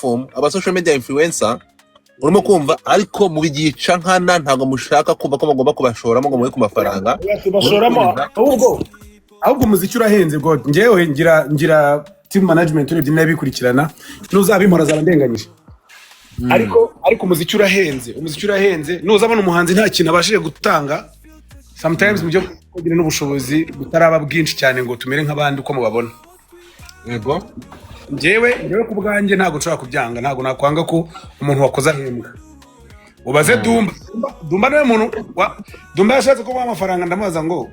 Platform, aba social media influencer, urimo kumva, ariko mubigica nkana, ntabwo mushaka kumva ko mugomba kubashoramo ngo mube ku mafaranga. Tubashoramo ahubwo umuziki urahenze. Bwo njyewe ngira team management, urebye n'abikurikirana, nuzabimpora azaba ndenganyije. Ariko umuziki urahenze, umuziki urahenze. Nuzabona umuhanzi nta kintu abashije gutanga, sometimes mu byo kugira n'ubushobozi butaraba bwinshi cyane ngo tumere nk'abandi uko mubabona. Njyewe ku bwanjye ntabwo nshobora kubyanga, ntabwo nakwanga ko umuntu wakoze ahembwa. Ubaze Dumba. Dumba niwe muntu Dumba yashatse kumuha amafaranga, ndamubaza ngo: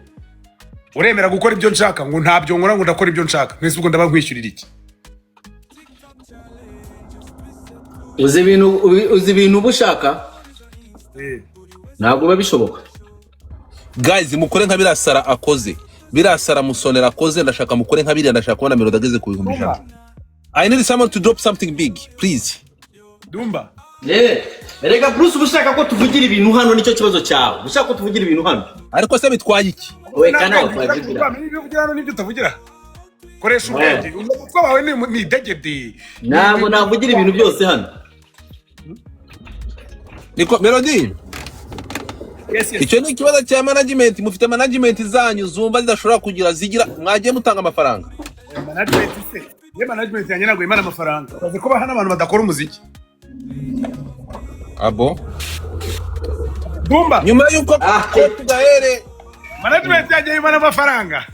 "Uremera gukora ibyo nshaka?" Ngo: "Ntabyo nkora," ngo: "Ndakora ibyo nshaka." Mwese ubwo ndaba nkwishyurira iki? Uzi ibintu uba ushaka, ntabwo biba bishoboka. Guys, mukore nka birasara akoze, birasara Musonera akoze. Ndashaka mukore nka biriya, ndashaka kubona Melody ageze ku 100,000. I need someone to drop something big, please. Dumba. Erega Bruce, uba ushaka ko tuvugira ibintu hano, nicyo kibazo cyawe. Uba ushaka ko tuvugira ibintu hano. Ariko se bitwaye iki? We kana twavugira. Ibyo uvugira hano n'ibyo utavugira, koresha ubwenge, umutwe wawe ni idegede. Ntabwo navugira ibintu byose hano. Niko Melody. Yes. Icyo ni ikibazo cya management. Mufite management zanyu zumva zidashobora kugira zigira, mwagiye mutanga amafaranga. Management se? Ye, management yanjye ntabwo imana amafaranga, bazi ko bahana abantu badakora umuziki. Abo Dumba. Nyuma y'uko Ah. tugahere. Management yanjye imana amafaranga.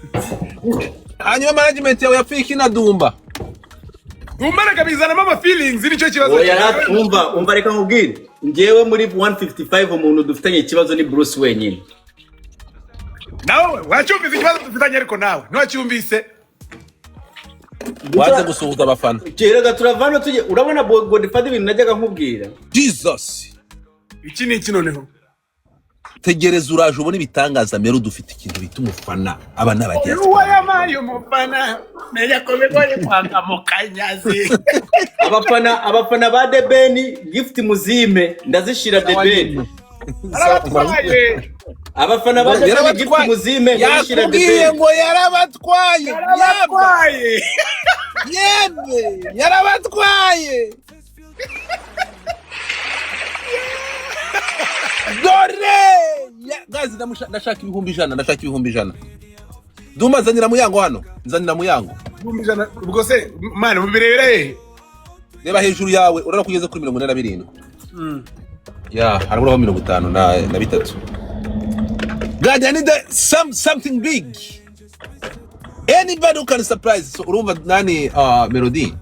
Hanyuma management yawe yapfuye iki na Dumba? Dumba reka bizanamo ama feelings, nicyo kibazo. Oya, umva, umva, reka nkubwire. Njyewe muri 155 umuntu dufitanye ikibazo ni Bruce wenyine. Nawe wacyumvise ikibazo dufitanye, ariko nawe ntiwacyumvise. Waze gusuhuza abafana. Reka turava hano tujye, urabona Godfather, ibintu najyaga nkubwira. Jesus. Iki ni iki noneho? Tegereza, uraje ubona ibitangaza. Mero, dufite ikintu bita umufana, aba ni abadiaspora. Uwo yabaye umufana, menya ko bigoye kwanga mu kanyazi. Abafana ba The Ben, gift muzime, ndazishira The Ben. Arabatwaye. Abafana ba The Ben, gift muzime, ndazishira The Yakubwiye Ben. ngo yarabatwaye yebwe. Arabatwaye. Yebwe, yarabatwaye. Dore guys, ndashaka 100,000, ndashaka 100,000. Duma, nzanira Muyango hano, nzanira Muyango. 100,000, ubwo se mani mubirebera hehe? Reba hejuru yawe, urabona ko ugeze kuri 47, ya haraburaho 53. God, I need something big, anybody who can surprise. So urumva nani, Melody.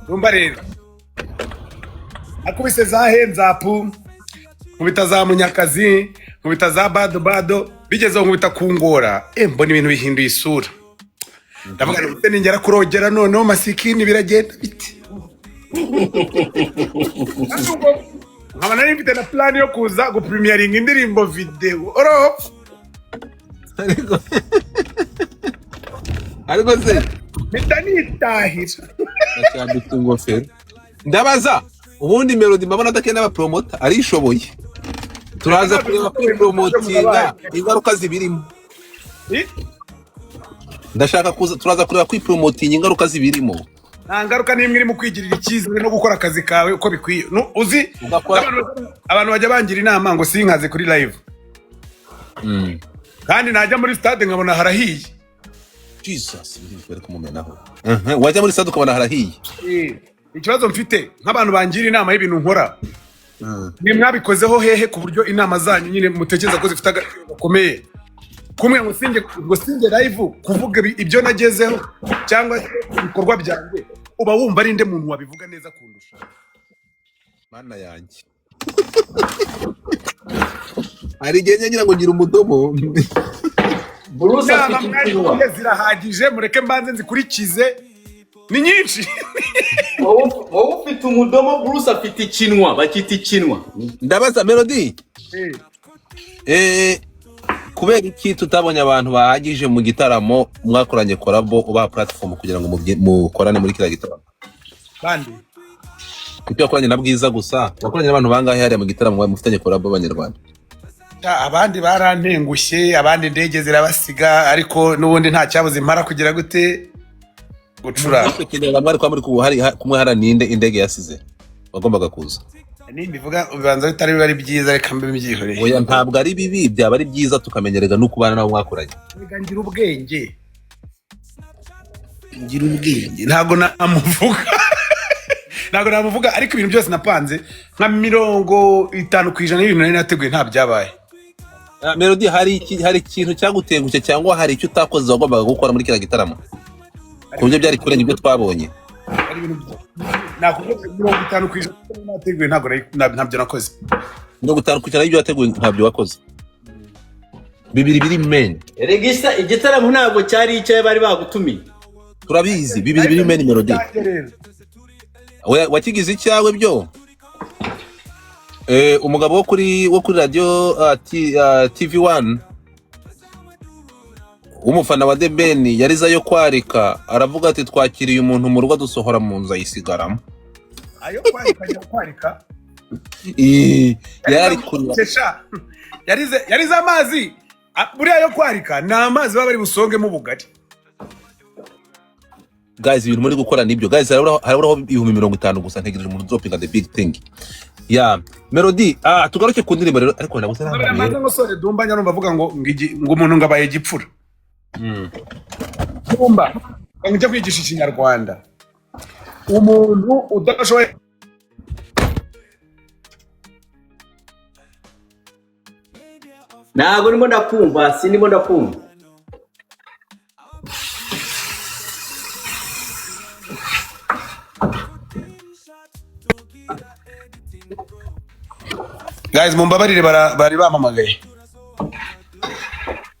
Dumba rero akubise za henzapu, nkubita za Munyakazi, nkubita za Bado Bado, bigezeho nkubita kungora, mbona ibintu bihinduye isura. Ndavuga nti: "Ubuse ningera kurogera noneho masikini biragenda bite?" Kandi ubwo nkaba nari mfite na plan yo kuza gupremieringa indirimbo video oro. Ariko se Mpita nitahira. Ndacyambitse ingofero. Ndabaza ubundi Melody, mbabona adakeneye abapromota, arishoboye. Turaza kureba kwipromotinga ingaruka zibirimo. Eh? Ndashaka kuza, turaza kureba kwipromotinga ingaruka zibirimo. Nta ngaruka n'imwe iri mu kwigirira icyizere no gukora akazi kawe uko bikwiye. Uzi Ugakora abantu bajya bangira inama ngo sinkaze kuri live, kandi najya muri stade nkabona harahiye. Jesus, bari kumumenaho. Wajya muri stade ukabona harahiye. Ikibazo mfite nk'abantu bangira inama y'ibintu nkora, ni mwabikozeho hehe ku buryo inama zanyu nyine mutekereza ko zifite agaciro gakomeye kumwe ngo singe live kuvuga ibyo nagezeho cyangwa se ibikorwa byanjye? Uba wumva ari nde muntu wabivuga neza kundusha? Mana yanjye, hari igihe njya ngira ngo ngira umudomo. Bruce Inama afite ikinwa. mwari zirahagije, mureke mbanze nzikurikize, ni nyinshi. Wowe ufite umudomo, Bruce afite ikinwa, bakita ikinwa. Ndabaza Melody. Kubera iki tutabonye abantu bahagije mu gitaramo mwakoranye collabo, ubaha platform kugira ngo mukorane muri kiriya gitaramo? Bandi? Kuki wakoranye na Bwiza gusa? Wakoranye n'abantu bangahe hariya mu gitaramo mufitanye collabo b'Abanyarwanda? Abandi barantengushye, abandi indege zirabasiga, ariko n'ubundi nta cyabuze impara kugira gute. Gucuranga. Mwese mwari kwa muri hari kumwe hara ninde indege yasize wagombaga kuza? Nimbivuga ubanza bitari biba ari byiza, reka mbe mbyihoreye. Oya, ntabwo ari bibi, byaba ari byiza tukamenyerega no kubana n'abo mwakoranye. Reka ngira ubwenge, ngira ubwenge, ntabwo namuvuga, ntabwo namuvuga, ariko ibintu byose napanze, nka 50% y'ibintu nari nateguye nta byabaye. Ah, Melody, hari ikintu cyagutengushye cyangwa hari icyo utakoze wagombaga gukora muri kiriya gitaramo ku buryo byari kurenga ibyo twabonye? Hari ibintu nakubwiye, 50% nateguye ntabwo ntabyo nakoze. 50% y'ibyo wateguye ntabyo wakoze, bibiri biri main. Regista igitaramo ntabwo cyari icyawe, bari bagutumiye. Turabizi, bibiri biri main, Melody. Cyanjye rero. Wakigize icyawe byo. Umugabo wo kuri radio TV 1 w'umufana wa The Ben yarize ayo kwarika, aravuga ati: "Twakiriye umuntu mu rugo, dusohora mu nzu ayisigaramo." Ayo kwarika, ajya kwarika. Yari kurira. Sha, yarize amazi. Ah, buriya yo kwarika ni amazi baba bari busongemo ubugari. Guys, ibintu muri gukora nibyo. Guys, haraburaho 50,000 gusa. Ntegereje umuntu udropinga the big thing ya Melody. Ah, tugaruke ku ndirimbo rero, ariko nabuze. Maze ngo sore Dumba nyarumva avuga ngo umuntu ngo abaye igipfura. Dumba ngo njye kwigisha Ikinyarwanda umuntu udashoboye. Ntabwo ndimo ndakumva, sindimo ndakumva. Guys, mumbabarire, bari bampamagaye.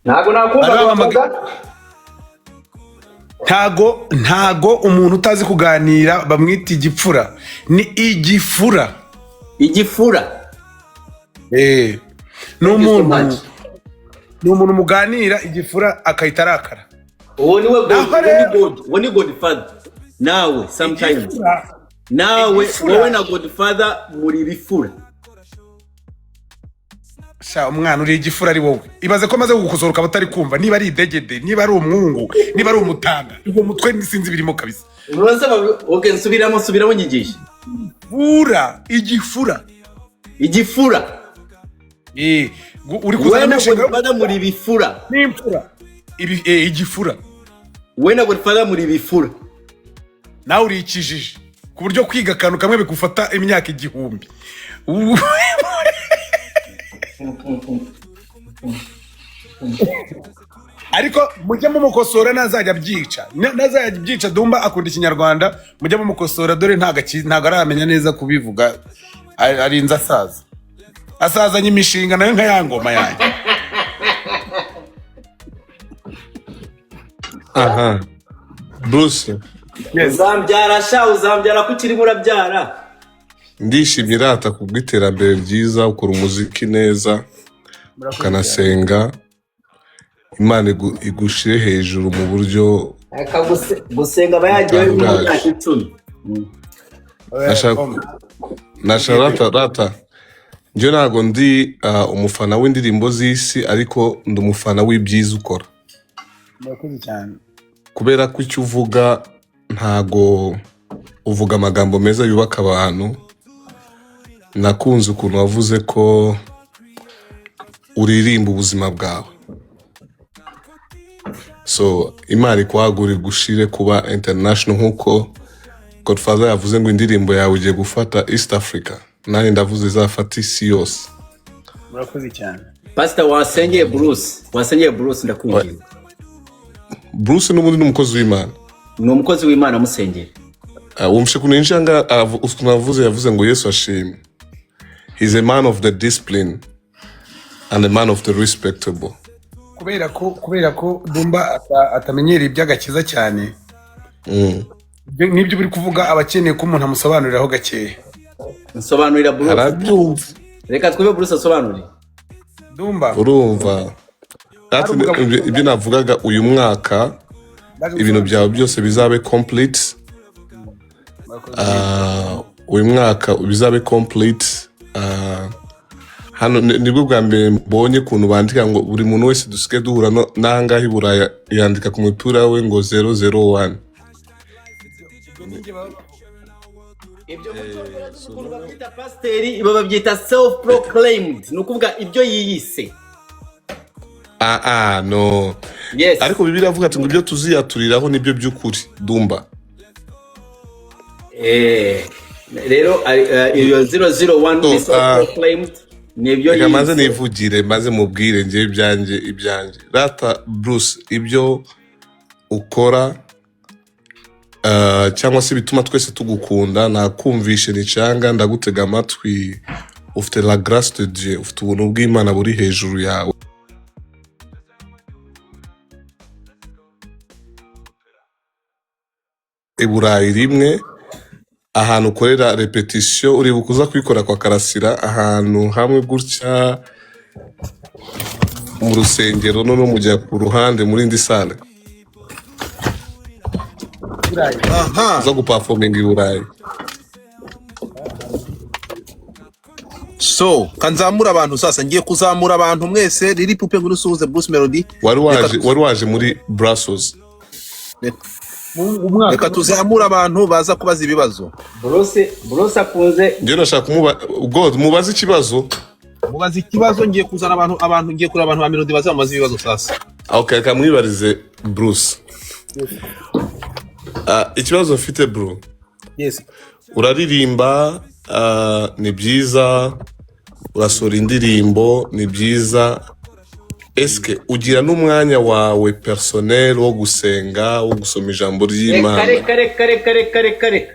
Ntabwo nakumva. Bari bampamagaye. Ntago umuntu utazi kuganira bamwita igipfura, ni igifura. Igifura. Eh, ni Thank you so umuntu much. ni umuntu muganira igifura akahita arakara. Uwo ni we God. Naho Uwo ni rero- God, uwo ni Godfather nawe sometimes. Igifura. Nawe. Igifura. Wowe na Godfather muri ibifura. Sha umwana, uri igifura ari wowe. Ibaze ko amaze kugukosora ukaba utari kumva, niba ari idegede, niba ari umwungu, niba ari umutanga, uwo mutwe sinzi birimo kabisa. Urasaba, okay, nsubiramo, nsubiramo, nyigisha. Fura, igifura. Igifura. Eh, uri Wowe kuzana na imishinga Godfather muri ibifura. n'imfura. Ibi igifura. Wowe na Godfather muri ibifura. Nawe uri ikijiji ku buryo kwiga akantu kamwe bigufata imyaka 1000. Ariko mujye mumukosora, ntazajya abyica. Ntazajya abyica. Dumba akunda Ikinyarwanda, mujye mumukosora, dore ntago aramenya neza kubivuga. Arinze asaza, asazanye imishinga nayo nka ya ngoma yanjye. Aha Bruce. Yes. Uzambyara sha, uzambyara ko ukirimo urabyara. Ndishimye irata kubw'iterambere ryiza, ukora umuziki neza, ukanasenga. Imana igushire hejuru mu buryo Reka gusenga aba yagiye mu butangaje. myaka 10. Nashaka rata njye ntabwo ndi umufana w'indirimbo z'isi, ariko ndi umufana w'ibyiza ukora. Murakoze cyane. Kubera ko icyo uvuga, ntago uvuga amagambo meza yubaka abantu. Nakunze ukuntu wavuze ko uririmba ubuzima bwawe, so Imana ikwagure, igushire kuba international, nk'uko Godfather yavuze ngo indirimbo yawe ugiye gufata East Africa, nanjye ndavuze izafata isi yose. Murakoze cyane. Pastor, wasengeye Bruce, wasengeye Bruce, ndakwinginze. Bruce n'ubundi ni umukozi w'Imana. Ni umukozi w'Imana, musengere. Wumvishe ukuntu yinjiye nga ukuntu yavuze ngo Yesu ashimwe. He's a man of the discipline and a man of the respectable. Kubera ko Dumba atamenyereye iby'agakiza cyane, nibyo uri kuvuga, aba akeneye ko umuntu amusobanuriraho gakeya. Nsobanurira Bruce. Arabyumva. Reka twebe Bruce asobanure. Dumba. Urumva. Ati, Hari umugabo- ibyo navugaga, uyu mwaka Ndaje ibintu gusobanura. byawe byose bizabe complete. Murakoze. Uyu mwaka bizabe complete. Hano nibwo bwa mbere mbonye ukuntu bandika ngo buri muntu wese dusigaye duhura n'ahangaha i Buraya yandika ku mupira we ngo 001. Icyo ni njye baba bavuga. Ibyo mu Cyongereza So ukuntu noneho babyita, pasiteri, babyita self proclaimed, ni ukuvuga ibyo yiyise. Ah ah, no. Yes. Ariko Bibiliya iravuga ati ngo ibyo tuziyaturiraho nibyo by'ukuri, Dumba. Rero iyo 001 So, ni self proclaimed, ni ibyo reka maze yiyise. Nivugire maze mubwire njye ibyanjye. Rata Bruce, ibyo ukora cyangwa se bituma twese tugukunda, nakumvishe nicanga ndagutega amatwi, ufite la grâce de Dieu, ufite ubuntu bw'Imana buri hejuru yawe. I Burayi rimwe ahantu ukorera repetition, uribuka uza kuyikora kwa Karasira ahantu hamwe gutya mu rusengero, noneho mujya ku ruhande muri indi sale? Burayi. Aha. Uza guperforminga i Burayi. So kanzamura abantu sasa, ngiye kuzamura abantu mwese. Riri pupe, ngo usuhuze Bruce Melody. Wari Reka waje, wari waje muri Brussels. Umwaka Reka tuzamure abantu baza kubaza ibibazo. Bruce akunze Njyewe nashaka kumuba God mubaze ikibazo. Mubaza ikibazo. Ngiye kuzana abantu, ngiye kureba abantu ba Melody baza bamubaze ibibazo sasa. Okay, reka mwibarize Bruce. Ikibazo mfite, bro. Yes. Uraririmba, ni byiza, urasohora indirimbo, ni byiza. Eske ugira n'umwanya wawe personnel wo gusenga, wo gusoma ijambo Reka. ry'Imana? Reka, reka, reka, reka, reka, reka.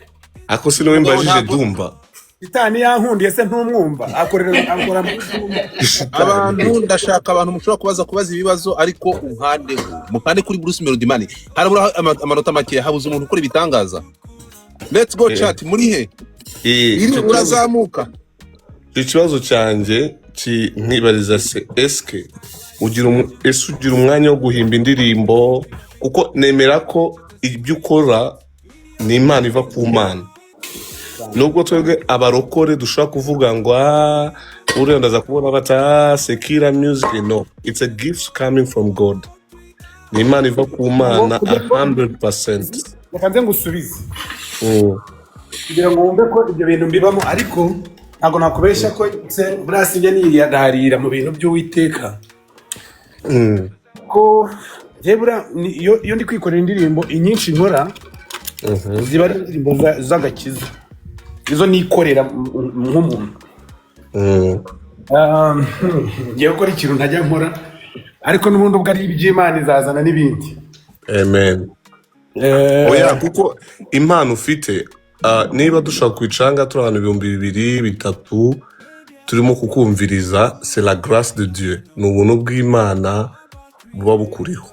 Ako si niwe Mugabo mbajije. Ntabwo Dumba. Shitani yankundiye se ntumwumva akorera akora muri Dumba. Abantu, ndashaka abantu mushobora kubaza ibibazo, ariko unkandeho, mukande kuri Bruce Melody. Man, harabura amanota make, habuze umuntu ukora ibitangaza. Let's go. Chat muri he? Iri Icyo kibazo urazamuka. Icyo kibazo cyanjye nkibariza se, eske ese ugira umwanya wo guhimba indirimbo? Kuko nemera ko ibyo ukora ni impano iva ku Mana, nubwo twebwe abarokore dushobora kuvuga ngo "Ah, uriya ndaza kubona bata secular music." No, it's a gift coming from God, ni impano iva ku Ngo Mana. Kugira ngo 100%. Reka nze ngusubize kugira ngo wumve ko ibyo bintu mbibamo, ariko ntabwo nakubeshya ko se buriya sinjya nirarira mu bintu by'Uwiteka, ko njye buriya iyo ndi kwikorera indirimbo, inyinshi nkora ziba ari indirimbo z'agakiza, izo nikorera nk'umuntu. Ngiye gukora ikintu ntajya nkora, ariko n'ubundi ubwo ari iby'Imana izazana n'ibindi. Amen. Oya, kuko impano ufite, niba dushobora kwicanga turi abantu 2000, 3000 turimo kukumviriza, c'est la grâce de Dieu, ni ubuntu bw'Imana buba bukuriho.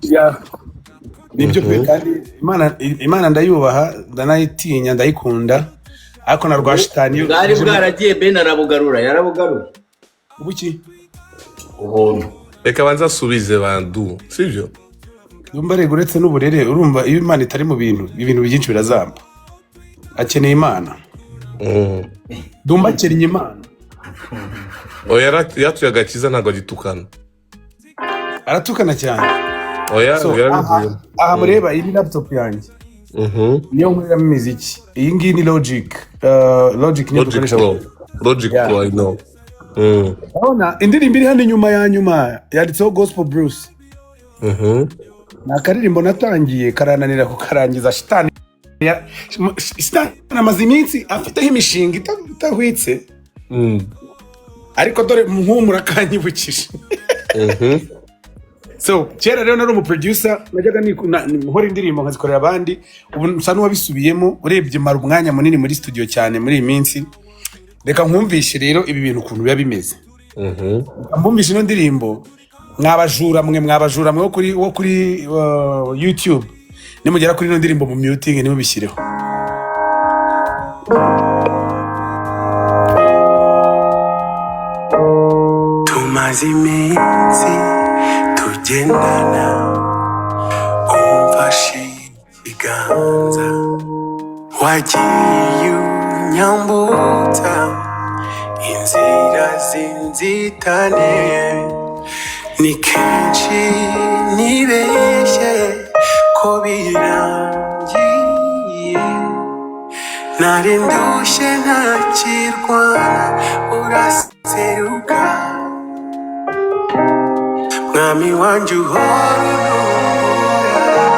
Yeah. Nibyo pe, kandi Imana ndayubaha, ndanayitinya, ndayikunda, ariko na rwa shitani iyo Bwari ije bwaragiye, Ben arabugarura, yarabugaruye. Ubuki? Ubuntu. Reka banze asubize bandu, sibyo? Yumva rego, uretse n'uburere, urumva iyo Imana itari mu bintu, ibintu byinshi birazamba. Akeneye Imana. Dumba akeneye Imana. Oya, yatuye agakiza, ntabwo agitukana. Aratukana cyane. Oya. So aha Yarabivuyemo. Aha mureba iyi ni laptop yanjye, niyo nkoreramo imiziki. Iyi ngiyi ni Logic, Logic niyo Logic dukoresha. Pro, Logic Yeah. Pro, I know. Urabona indirimbo iri hano inyuma ya nyuma yanditseho Gospel Bruce. Ni akaririmbo natangiye karananira kukarangiza. Shitani amaze iminsi afiteho imishinga itahwitse, ariko dore mpumura kanyibukije. So kera rero nari umuproducer, najyaga nkora indirimbo nkazikorera abandi. Ubu nsa n'uwabisubiyemo, urebye mara umwanya munini muri studio cyane muri iyi minsi. Reka nkumvishe rero ibi bintu ukuntu biba bimeze. Reka mbumvishe ino ndirimbo. Mwabajura mwe wo kuri YouTube, nimugera kuri ino ndirimbo mu muting nimubishyireho. Tumaze iminsi tugendana, umfashe ikiganza, wagiye unyambutsa inzira z'inzitane. Ni kenshi nibeshye ko Ko birangiye, nari ndushye ntakirwana, uraseruka, mwami wanjye uhora unura.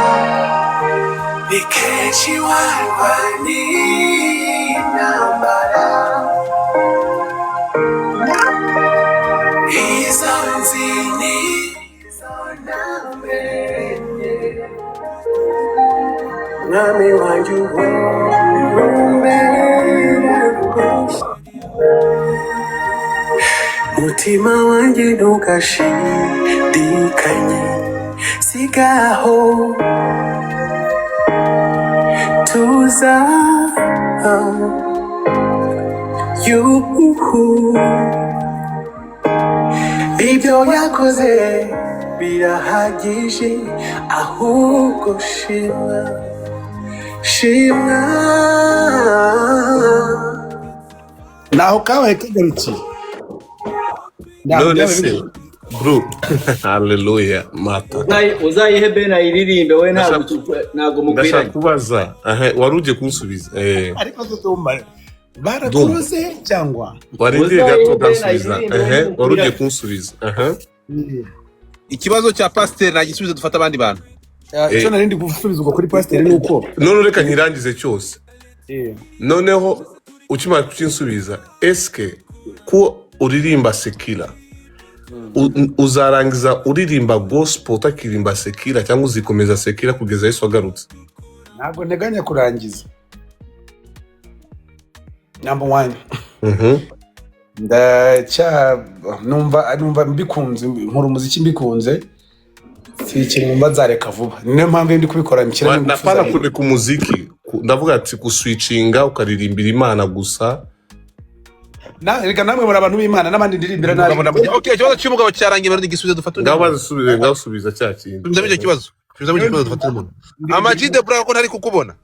Ni kenshi warwaniye intambara, izo nzi nizo namenye, mwami wanjye uhora umbera rwose. Mutima wanjye ntugashidikanye, sigaho, tuza, yuhu. Ibyo yakoze birahagije, ahubwo shima, shima. Naho kabaye kagarukiye. Ntaho None byabaye se bigarukiye. Bro, haleluya mata. Uzayihe Ben ayiririmbe we, ntabwo Ndashaka ntabwo ndashaka mukwiranye. kubaza. Aha, wari ugiye kunsubiza. Ariko Dumba, Dumba barakuroze cyangwa? Warindiriye Uzayihe gato Ben ukansubiza. ayiririmbe we, Ehe, wari ugiye ntimukwiranye. kunsubiza. Aha. Ikibazo cya pasiteri nta gisubizo, dufata abandi bantu. Icyo nari ndi gusubizwa kuri pasiteri ni uko None reka nkirangize cyose. Noneho ukimara kukinsubiza, eske ko uririmba secular, uzarangiza uririmba gospel utakiririmba secular, cyangwa uzikomeza secular kugeza Yesu agarutse? Ntabwo nteganya kurangiza, number one. Ndacya numva mbikunze, nkora umuziki mbikunze, si ikintu numva nzareka vuba. Niyo mpamvu iyo ndi kubikora nshyiramo ingufu Napana zanjye. kureka umuziki. Ndavuga ati guswitchinga ukaririmbira Imana gusa. Reka namwe muri abantu b'Imana n'abandi ndirimbira nabi. Umugabo ndamugira. Okay, ikibazo cy'umugabo cyarangiye, bari igisubizo, dufata undi Ngaho muntu. bazisubize, ngaho subiza cya kindi. Subizamo icyo kibazo, subizamo icyo kibazo, dufate undi muntu. Ama G The Black, ko ntari kukubona.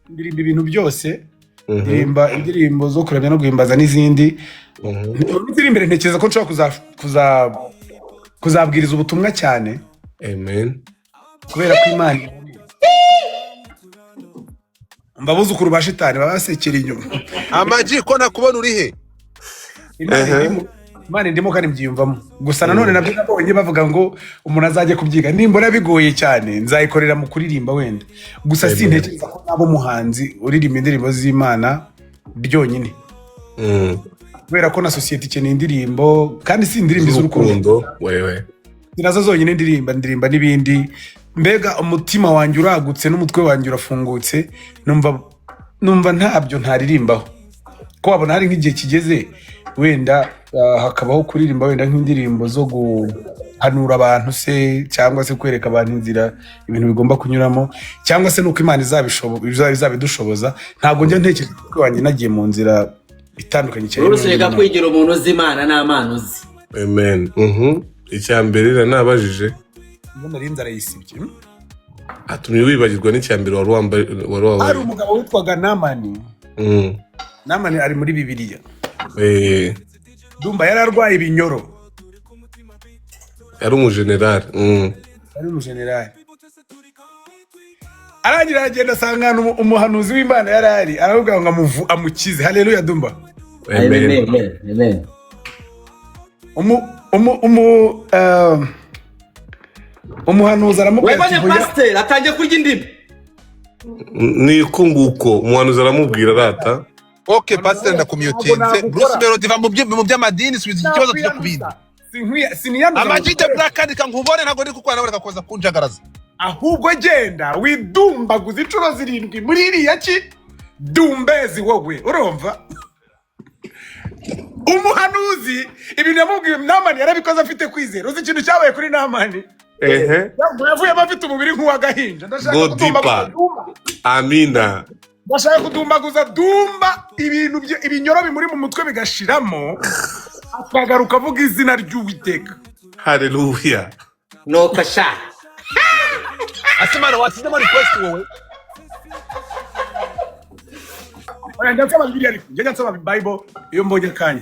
Ndirimba ibintu byose. Ndirimba indirimbo zo kuramya no guhimbaza n'izindi. Mu minsi iri imbere ntekereza ko nshobora kuzabwiriza ubutumwa cyane, Amen. kubera ko Imana, mba abuzukuru ba shitani baba basekera inyuma. Ama G, ko ntakubona, uri he? Imana Ehe. indimo, Imana indimo kandi mbyiyumvamo. Gusa nanone nabyo nabonye bavuga ngo umuntu azajya kubyiga, nimbona bigoye cyane nzayikorera mu kuririmba wenda gusa. Amen. Sintekereza ko naba umuhanzi uririmba indirimbo z'Imana byonyine, kubera ko na sosiyete ikeneye indirimbo, kandi si indirimbo z'urukundo. Z'urukundo wewe. Si nazo zonyine ndirimba, ndirimba n'ibindi. Mbega umutima wanjye uragutse n'umutwe wanjye urafungutse, numva ntabyo ntaririmbaho. Ko wabona hari nk'igihe kigeze wenda hakabaho kuririmba wenda nk'indirimbo zo guhanura abantu se, cyangwa se kwereka abantu inzira ibintu bigomba kunyuramo, cyangwa se nuko Imana izabidushoboza. Ntabwo njya ntekereza ko wanjye nagiye mu nzira itandukanye cyane Bruce, n'undi reka muntu. kwigira umuntu uzi Imana n'amana uzi. Amen. Icya mbere rero nabajije. Iyo nari nzara yisibye. Atumye wibagirwa n'icya mbere wari wambaye, wari Hari wabaye. umugabo witwaga Namani. Namani ari muri Bibiliya. Dumba, yari arwaye ibinyoro. Yari umujenerali. Yari umujenerali. Arangira aragenda asanga ahantu umuhanuzi w'Imana yari ari, aravuga ngo amukize. Haleluya, Dumba. Amen. Amen, amen. Umuhanuzi aramubwira ati Webonye "Hoya." pasiteri atangiye kurya indimi. Niko nguko umuhanuzi aramubwira arata. Okay, pasiteri, ndakumyutinze. Ntabwo Bruce nagukora. Melody, va mu by'amadini, subiza iki kibazo tujya ku bindi. Siniyanduza ngo Ama G The ngukoreshe. Black, andika nkubone, ntabwo ndi kukubona, reka kuza kunjagaraza. Ahubwo genda widumbaguza inshuro zirindwi muri iriya ki dumbezi wowe. Urumva umuhanuzi ibintu yamubwiye, Namani yarabikoze afite kwizera. Uzi ikintu cyabaye kuri Namani? Ehe. Yavuyemo afite umubiri nk'uw'agahinja. Ndashaka Go kudumbaguza deeper. Dumba. Amina. Ndashaka kudumbaguza Dumba, ibintu ibinyoro bimuri mu mutwe bigashiramo, akagaruka avuga izina ry'Uwiteka. Haleluya. Nuko sha. Asimana wasizemo request wowe. Oya, njya nsoma Bibiliya, ariko njya nsoma Bible iyo mbonye akanya.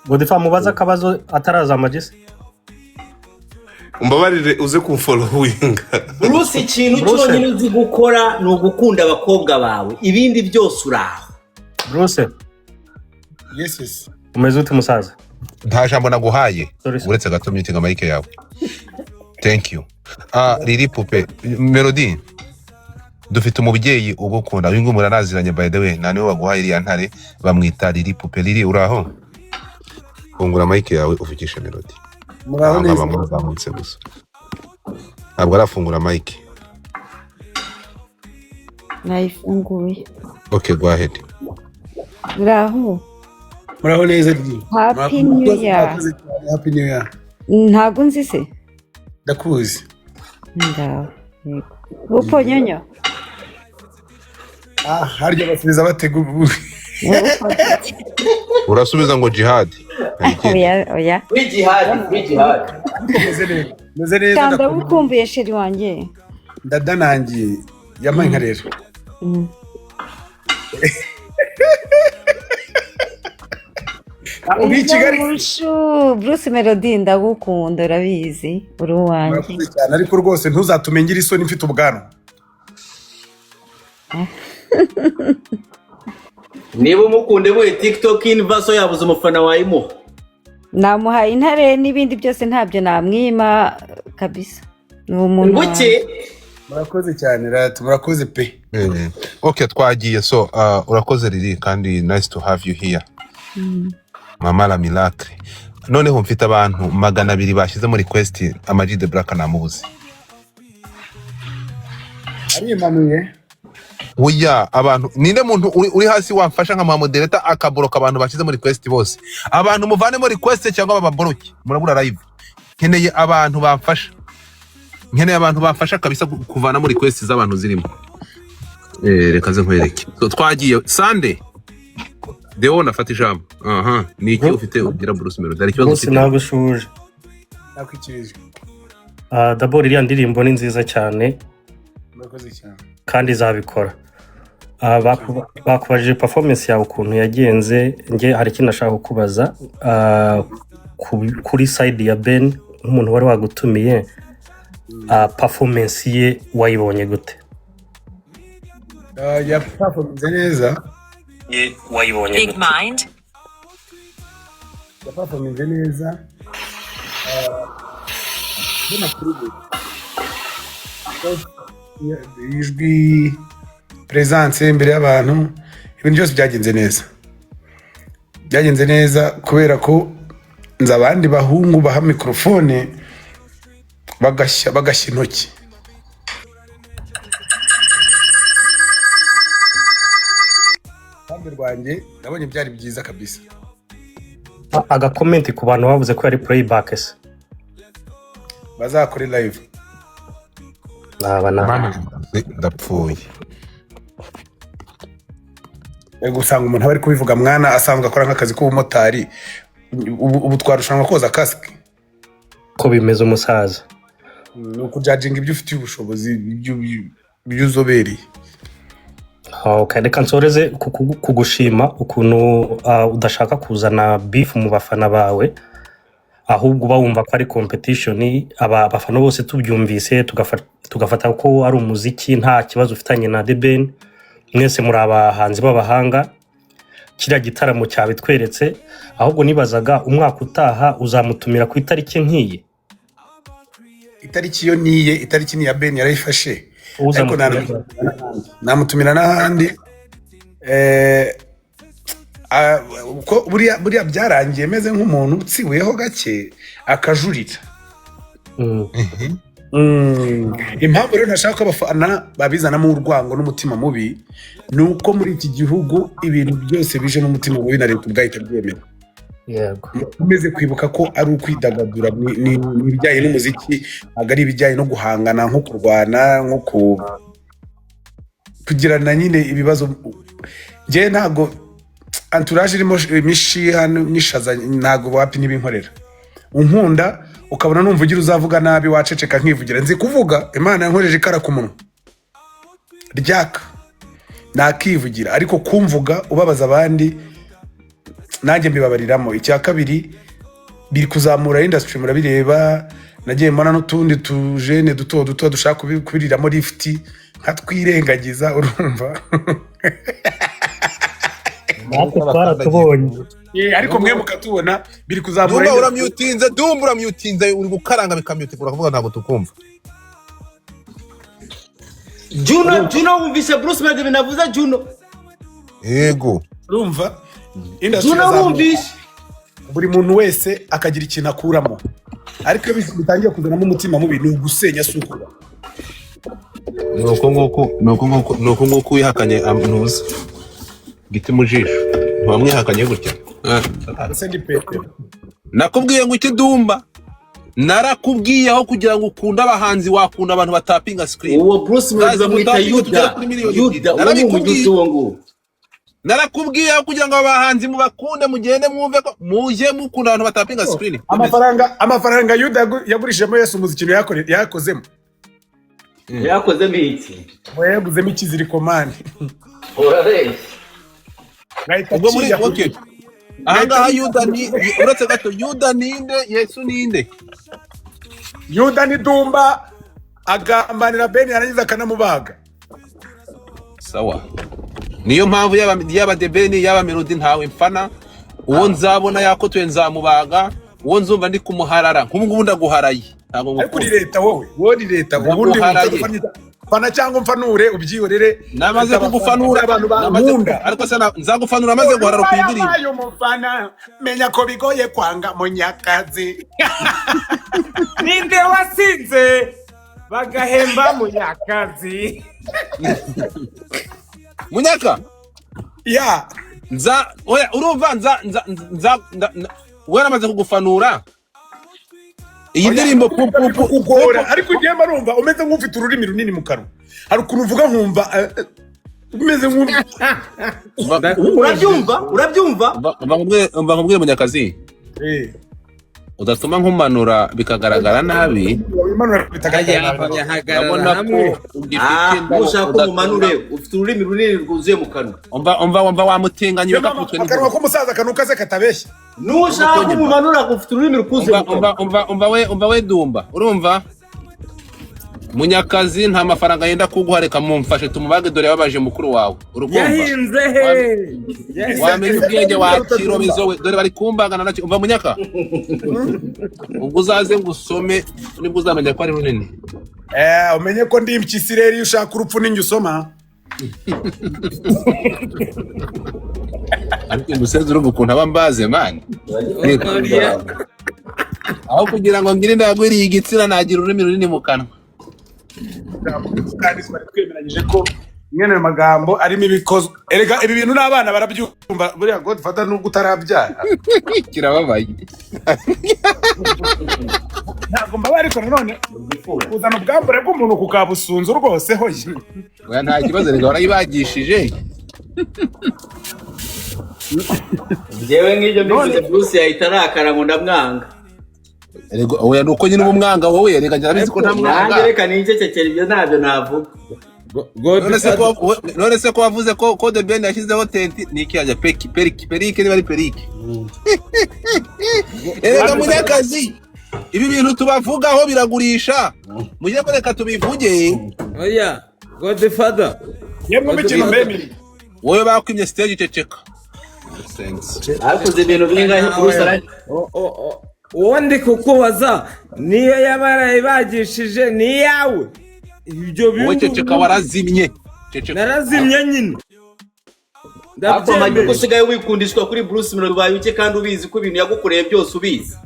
Godfather, mubaze akabazo ataraza amagisi. Umbabarire uze kumfollowinga. Bruce, ikintu Bruce. cyonyine uzi gukora ni ugukunda abakobwa bawe, ibindi byose uraho. Bruce. Yes. Umeze ute, musaza? Nta jambo naguhaye. Sorry, sir. Uretse gato mutinga mic yawe. Thank you. Ah, Lili Pupe Melody, dufite umubyeyi ugukunda. Uyu nguyu muranaziranye, by the way, nta niwe waguhaye iriya ntare. Bamwita Lili Pupe. Lili, uraho? Fungura mic yawe uvugishe Melody. Muraho Aha neza. nkaba muzamutse gusa ntabwo arafungura mic. Nayifunguye. Okay, go ahead. Muraho. Muraho neza, Lili. Happy New Year. Murakoze cyane, happy New Year. Ntabwo nzi se? Ndakuzi. Ndaho, yego, buponyonyo. Ah, harya basubiza batega ubu? Urasubiza ngo jihad. Hari ikindi? Oya, oya. Kuri jihadi, kuri jihadi. Meze neza, meze neza. Kanda. Ndakunda. Gukumbuye, chéri wanjye. Ndadanangiye, yampaye inka rero. Ah, uri i Kigali? Mushu Bruce Melody, ndagukunda, urabizi, uri uwanjye. Murakoze cyane, ariko rwose ntuzatume ngira isoni mfite ubwanwa. Niba umukunde muri TikTok Universe, yabuze umufana wayimuha. Namuhaye intare n'ibindi byose, ntabyo namwima kabisa, ni umuntu Buke. wanjye. Murakoze cyane rata, murakoze pe. Okay, twagiye. So urakoze Lili, kandi nice to have you here. Mama la miracle. Noneho mfite abantu 200 bashyize muri request. Ama G the Black namubuze. Arimanuye. Oya, abantu, ninde muntu uri hasi wamfasha nka moderator akaboroka abantu bashyize muri request bose? Abantu muvanemo request cyangwa bababoroke, murabura live. Nkeneye abantu bamfasha, nkeneye abantu bamfasha kabisa kuvanamo request z'abantu zirimo. Reka nze nkwereke. So, twagiye. Sande Deo, nafata ijambo. Aha ni iki ufite ugira Bruce Melody? Hari ikibazo Bruce, ufite? Nagushuje. Nakwikirije. D'abord iriya ndirimbo ni nziza cyane. Murakoze cyane. Kandi izabikora. Bakubajije performance yawe ukuntu yagenze. Njye hari ikintu nashaka kukubaza. Kuri side ya Ben, nk'umuntu wari wagutumiye, performance ye wayibonye gute? Ah, yaperforminze neza. Ye wayibonye Big gute? mind. Yaperforminze neza. Ah, mbona kuri we ijwi, presence imbere y'abantu, ibintu byose byagenze neza, byagenze neza, kubera ko nzi abandi bahungu baha mikorofone bagashya, bagashya intoki. Ruhande rwanjye nabonye byari byiza kabisa. Agacomment ku bantu bavuze ko yari playback se? Bazakore live. Naba na Mana, ndapfuye. Ego, usanga umuntu aba ari kubivuga mwana asanzwe akora nk'akazi k'ubumotari. Ubu twarushanwa koza kasike? Ko bimeze, umusaza. Ni ukujudginga ibyo ufitiye ubushobozi, ibyo uzobereye. Okay, reka nsoreze kugushima ukuntu udashaka kuzana beef mu bafana bawe, ahubwo uba wumva ko ari competition. Aba abafana bose tubyumvise tugafata ko ari umuziki, nta kibazo ufitanye na The Ben. Mwese muri abahanzi b'abahanga, kiriya gitaramo cyabitweretse. Ahubwo nibazaga, umwaka utaha uzamutumira ku itariki nk'iyi? Itariki yo niye, itariki ni iya Ben, yarayifashe, ariko Uzamutumira? namutumira n'ahandi. Uko buriya byarangiye meze nk'umuntu utsibuyeho gake akajurira. Impamvu rero ntashaka ko abafana babizanamo urwango n'umutima mubi ni uko muri iki gihugu ibintu byose bijemo umutima mubi na leta ubwayo itabyemera. Mukomeze kwibuka ko ari ukwidagadura, ni ibijyanye n'umuziki, ntabwo ari ibijyanye no guhangana, nko kurwana, nko kugirana nyine ibibazo. Njyewe ntabwo entourage irimo imishiha n'ishaza, ntabwo, wapi, n'ibinkorera. Unkunda ukabona numva ugira uzavuga nabi, waceceka nkivugira. Nzi kuvuga, Imana yankojeje ikara ku munwa ryaka, nakivugira, ariko kumvuga ubabaza abandi nanjye mbibabariramo. Icya kabiri, biri kuzamura industry, murabireba. Nagiye mbona n'utundi tujene duto duto dushaka kubiriramo lifuti nkatwirengagiza, urumva? Natwe twaratubonye. Ariko mwe mukatubona biri kuzamura. Dumba, uramyutinze. Dumba, uramyutinze, uri gukaranga bikamyutika, urakuvuga ntabwo tukumva. Juno, Juno, wumvise Bruce Melody navuze, Juno? Yego. Urumva, industry Juno, irazamuka. Wumvise? Buri muntu wese akagira ikintu akuramo, ariko iyo bitangiye kuzanamo umutima mubi ni ugusenya, si ukubaka. Ni uko nguko, ni uko nguko, ni uko nguko wihakanye ntuza giti mu jisho, ntiwamwihakanye gutya. Ese ndi Petero? Nakubwiye ngo iki, Dumba? Narakubwiye, aho kugira ngo ukunde abahanzi wakunda abantu batapinga screen. Uwo Bruce Melody Guys, bamwita mutapinge tugere Yuda. kuri miliyoni 2. Yuda, uwo ni Narabikubwiye. umuyuda uwo nguwo. Narakubwiye, aho kugira ngo abahanzi mubakunde, mugende mwumve ko mujye mukunda abantu batapinga screen. Amafaranga Yuda yagurishijemo Yesu, muzi ikintu yakozemo? Yakozemo iki? Ngo yaguzemo ikiziriko, man. Urabeshya. Ngahita Ubwo muri kijya okay, ahangaha Yuda ni, uretse gato, Yuda ninde? Yesu ninde? Yuda ni Dumba, agambanira Beni, yarangiza akanamubaga. Sawa, niyo mpamvu yaba The Ben, yaba Melody, ntawe mfana. Uwo nzabona yakotoye nzamubaga, uwo nzumva ndi kumuharara nk'ubu ngubu ndaguharaye, ntabwo Ariko uri ngukunda. leta, wowe uri leta ubundi. Ndaguharaye. Fana cyangwa mfanure, ubyihorere. Namaze Mfite kugufanura. abantu Namaze bankunda. Ariko se nzagufanura maze guharara ku indirimbo? Yabaye umufana, menya ko bigoye kwanga Munyakazi. Ninde wasinze bagahemba Munyakazi? Munyaka. Ya. Nza, oya, urumva, nza nza nza we namaze kugufanura iyi ndirimbo pu pu pu. Kugora, ariko ugiye marumva umeze nk'ufite ururimi runini mu kanwa. Hari ukuntu uvuga nkumva umeze nk'u Urabyumva, urabyumva? Umva nkubwire, Munyakazi, udatuma nkumanura bikagaragara nabi. Wimanura bitagaragara nabi. Hagarara Urabona ko hamwe. ugifite Ah, indabo. nushaka Udatuma umumanure, ufite ururimi runini rwuzuye mu kanwa. Umva, umva, umva, wamutinganyi Niyo mpamvu bakakutwe akanwa n'inkuba. k'umusaza kanuka se katabeshya. Nushaka umumanura, ufite ururimi rwuzuye Umva mu umva kanwa. Umva, umva we, umva we, Dumba, urumva Munyakazi nta mafaranga yenda kuguha, reka mumfashe tumubage, dore yababaje mukuru wawe, urukumva? Yahinze he? Wamenya ubwenge wa kirobezo we, dore bari kumbagana nacyo. Umva Munyaka, ubwo uzaze ngo usome nibwo uzamenya ko ari runini. Umenye ko ndi impyisi rero, iyo ushaka urupfu ninjye usoma. Ariko umusenzi, urumva ukuntu aba mbaze, man? Aho kugira ngo ngire ndagwiriye igitsina, nagira ururimi runini mu kanwa. Kandi twari twemeranyije ko mwene ayo magambo arimo ibikozwe. Erega ibi bintu n'abana barabyumva buriya, Godfather, nubwo utarabyara. Kirababaye. Ntabwo mbabaye, ariko nanone kuzana ubwambure bw'umuntu ku kabusunzu rwose, hoye. Oya, nta kibazo, reka warayibagishije. Njyewe nk'ibyo mbivuze, Bruce yahita arakara ngo ndamwanga. Erega oya, ni uko nyine uba umwanga wowe, reka njye arabizi ko nta mwanga. Nanjye reka nicecekere, ibyo ntabyo navuga. None se ko wavuze ko The Ben yashyizeho tenti, ni iki yajya peki periki perike, niba ari perike? Erega Munyakazi, ibi bintu tubavugaho biragurisha, mujye ko reka tubivuge. Oya, Godfather. Yemwe, mikino mbemiri. Wowe bakwimye stage, ceceka. Hakoze ibintu bingahe Bruce Uwo ndi kukubaza, niyo yaba yarayibagishije ni iyawe ibyo Wowe bintu? ceceka, warazimye, ceceka. Narazimye nyine. Ariko amajwi ko Ndabyemeye. usigaye wikundishwa kuri Bruce Melody, ubaye uke kandi ubizi ko ibintu yagukoreye byose ubizi.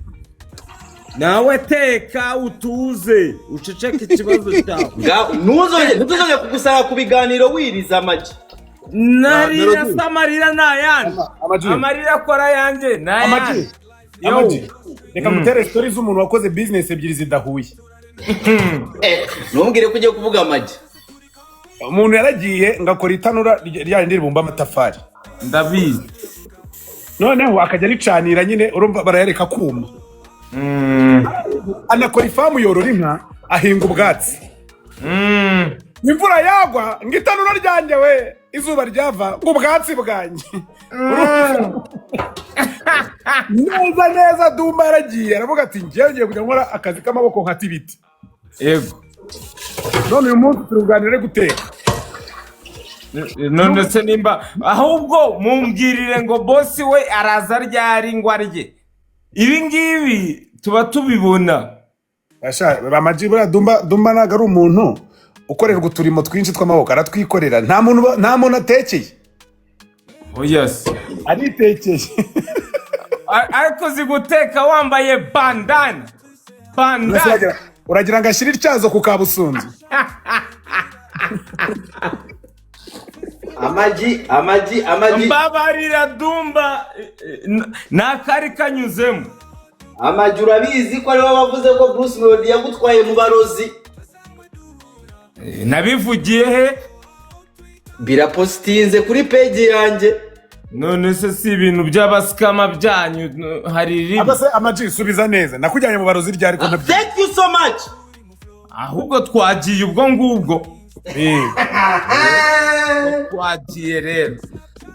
Nawe teka utuze, uceceke ikibazo cyawe. Ntuzongere, ntituzongere kugusaba ku biganiro wiriza amagi. Narira Melody. se, amarira ni ayandi? Amagi. Amarira akora ayanjye ni Amagi. ayandi? Yo. Amagi, reka ngutere story z'umuntu wakoze business ebyiri zidahuye. Ntumbwire ko ugiye kuvuga amagi. Umuntu yaragiye ngo akora itanura rya rindi ribumba amatafari. Ndabizi. Noneho akajya aricanira nyine, urumva barayareka kuma. Anakora ifamu, yorora inka, ahinga ubwatsi. Imvura yagwa ngo itanura ryanjye we. Izuba ryava ngo ubwatsi bwanjye neza neza. Dumba yaragiye aravuga ati: "Ngewe ngiye kujya nkora akazi k'amaboko nkata ibiti." Yego. None uyu munsi turi kuganira ari guteka. None se nimba ahubwo mumbwirire ngo bosi we araza ryari ngo arye? Ibi ngibi tuba tubibona. Basha, Amaji, buriya Dumba ntabwo ari umuntu ukorerwa uturimo twinshi tw'amaboko, aratwikorera. Nta muntu atekeye. Oya se. Aritekeye. Ariko uzi guteka wambaye bandana? Mbese Bandana. Uragira ngo ashyire ityazo ku kabusunzu? Amagi, amagi, amagi. Mbabarira Dumba, n'akari kanyuzemo. Amagi, urabizi ko ariwe wavuze ko Bruce Melody yagutwaye mu barozi. Nabivugiye he? Birapositinze kuri peji yanjye. None se si ibintu by'abasikama byanyu, hari ribi? Aba se Amaji, subiza neza, nakujyanye mu barozi ryari ko ntabyo? Thank you so much. Ahubwo twagiye ubwo ngubwo. Twagiye rero,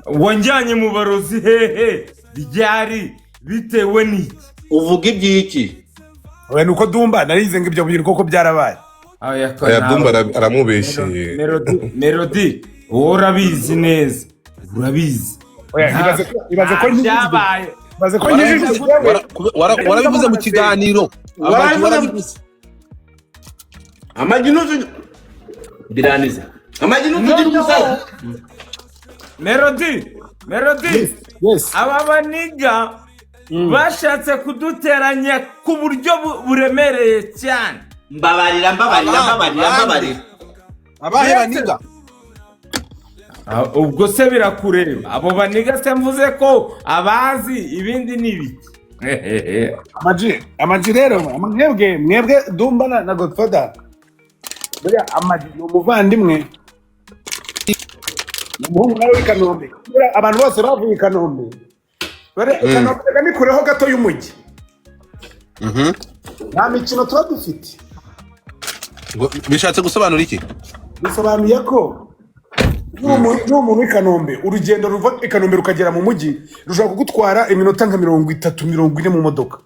wanjyanye mu barozi hehe, ryari, bitewe n'iki? Uvuga iby'iki? Oya, ni uko Dumba narize ngo ibyo bintu koko byarabaye. Oya, ko Aya nawe- Dumba aramubeshyeye. Melody, Melody, wowe urabizi neza, urabizi. Oya, ibaze ko Nta byabaye. Ibaze ko nkijijwe. Warabivuze mu kiganiro, Amagi. Warabivuze. Warabivuze. Amagi ntuzu biranize, amagi ntuzugira umusazi. Melody, Melody. Yes. Aba baniga bashatse kuduteranya ku buryo buremereye cyane. Mbabarira, mbabarira, mbabarira, mbabarira. Abahe baniga? Ah, ubwo se birakureba? Abo baniga se mvuze ko abazi ibindi ni ibiki? Amaji, Amaji rero, mwebwe Dumba na Godfather, buriya Amaji ni umuvandimwe, ni umuhungu nawe w'i Kanombe. Buriya abantu bose bavuye i Kanombe. Buriya i Kanombe reka nikureho gato y'umujyi, nta mikino tuba dufite. Ngo bishatse gusobanura iki? Bisobanuye ko iyo umuntu w'i Kanombe, urugendo ruva i Kanombe rukagera mu mujyi rushobora kugutwara iminota nka 30, 40 mu modoka.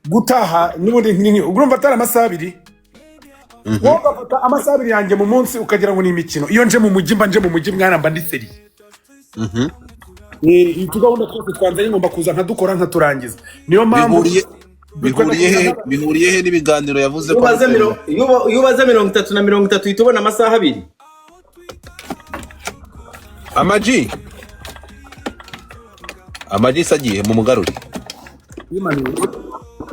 Gutaha n'ubundi urumva atari amasaha 2. Wowe ugafata amasaha 2 yanjye mu munsi ukagira ngo ni imikino. Iyo nje mu mujyi mba nje mu mujyi, mwana, mba ndi sérieux. Utugahunda twose twanzanye ngomba kuza nkadukora nkaturangiza, niyo mpamvu. Bihuriye he n'ibiganiro yavuze Iyo ko ubaze iyo ubaze 30 na 30 uhita ubona amasaha 2. Amaji, Amaji se agiye mu mugaruri?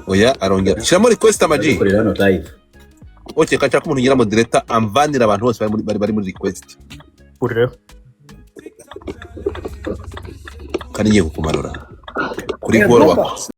Oya, arongera shyiramo request, Amaji. Dukorera hano live. Okay, kashaka umuntu ngira moderator amvanira abantu bose bari muri request. Urireho. Kandi ngiye kukumanura kuri goro wakoze.